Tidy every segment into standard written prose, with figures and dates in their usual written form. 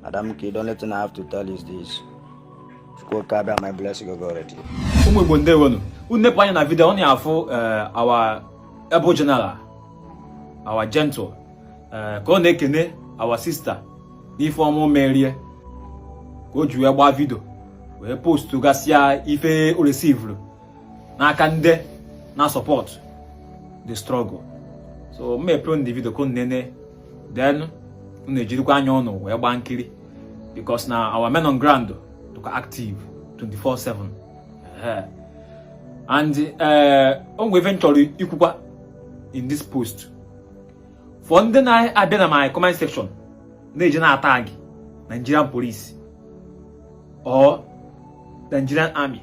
Madam Nki, the only thing I have to tell is this: Chukwu Okike Abiama bless you already. Ụmụ Igbo, ndewonu. Unu nepụ anya na video, ọ na-afụ our able general, our Gentle, ka ọ na-ekene our sister n'ife ọma merie, ka o ji wee gbaa video wee post gasịa ife o receivuru n'aka ndị na support the struggle. So m mepere the video ka unu nene, then unu ejirikwa anya ụnụ wee gbaa nkiri, because na our men on ground dịkwa active 24/7. Ehe. And o nwere ife m chọrọ ikwukwa in this post for ndị na-abịa na my comment section na-eji na-atag Nigerian police or Nigerian army.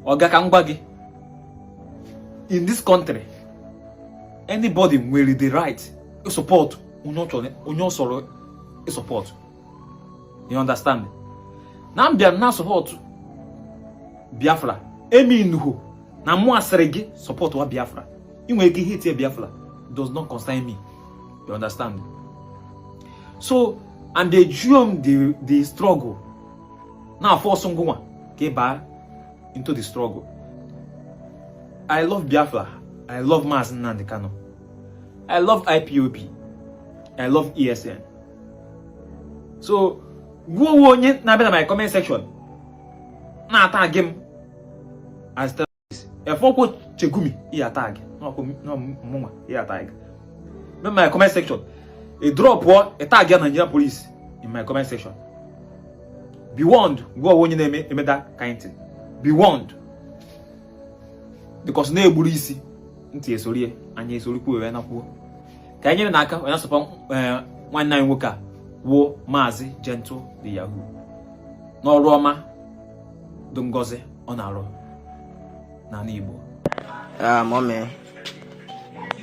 Ọga, ka m gwa gị, in this country, anybody nwere the right support onye ọ chọrọ, onye ọ sọrọ support. You understand? Na m bịara na support Biafra, emi nnuhu na mụ asịrị gị support wa Biafra. Ị nwere ike hate Biafra, does not concern me. You understand? So and they m the struggle na force ngụnwa ka ị baa into the struggle. I love Biafra. I love Maazị Nnamdi Kanu. I love IPOB. I love ESN. So gụọ onwe onye na-abịa na my comment section na-atag m as terrorist, efọkwo chegumi ihe atag mụnwa ihe atag na my comment section, ị drop ị tag ya Nigerian police in my comment section. Be warned. Gụọ onwe onye na-eme eme that kind thing, be warned, because na-egburu isi ntị esorie anya esorikwu wee nakwuo. Ka anyị nyere n'aka wee na-asọpụ nwanne anyị nwoke a wuo Maazị Gentle the Yahoo n'ọrụ ọma dị ngọzi ọ na-arụ n'ala Igbo. Ah, mommy,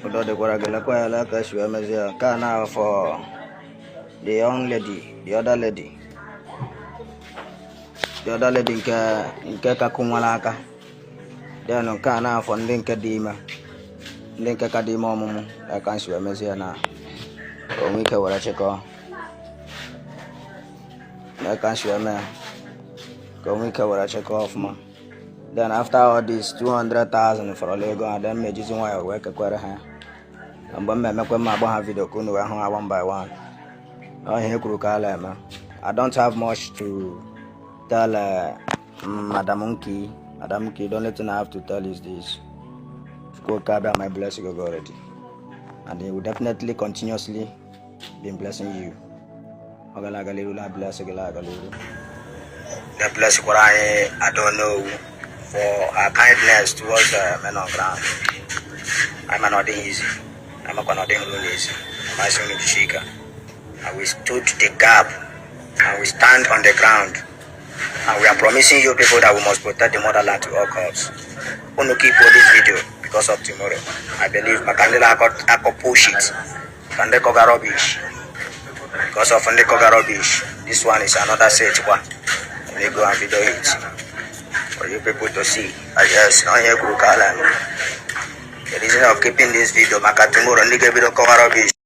udo dịkwara gị. Lekwa ya, lee ka esi wee mezie ya. Nke a na for the young lady, the other lady, the other lady nke ka kụnwara aka. Then nke a na for ndị nke dị ime, ndị nke ka dị ime ọmụmụ. Lee ka nsi wee mezie ya na onwe ike were chịkọọ. Lee ka nsi wee mee ya ka onwe ike were chịkọọ ọfụma. Then after all this 200,000 fọrọla ego ha, then mejizi nwayọ wee kekwere ha. Na mgbe m emekwe m agba ha video ka unu wee hụ ha one by one. Ọ ihe kwuru ka ala eme. I don't have much to tell Madam Nki. Madam Nki, the only thing I have to tell is this: Chukwu Okike Abiama bless you already, and he will definitely continuously be blessing you. Ọ gara aga n'iru na bless gị aga n'iru. The bless kwara anyị. I don't know for her kindness towards men on ground. I'm not easy. I'm not easy. I'm asking you. And we stood the gap and we stand on the ground. And we are promising you people that we must protect the motherland to all costs. Unu keep all this video because of tomorrow. I believe Makandela ako push it. Kande koga rubbish. Because of ndị koga rubbish. This one is another set one. Let me go and video it for you people to see. Yes, not here. The reason of keeping this video maka tomorrow ndị ga-ebido kọwa rubbish.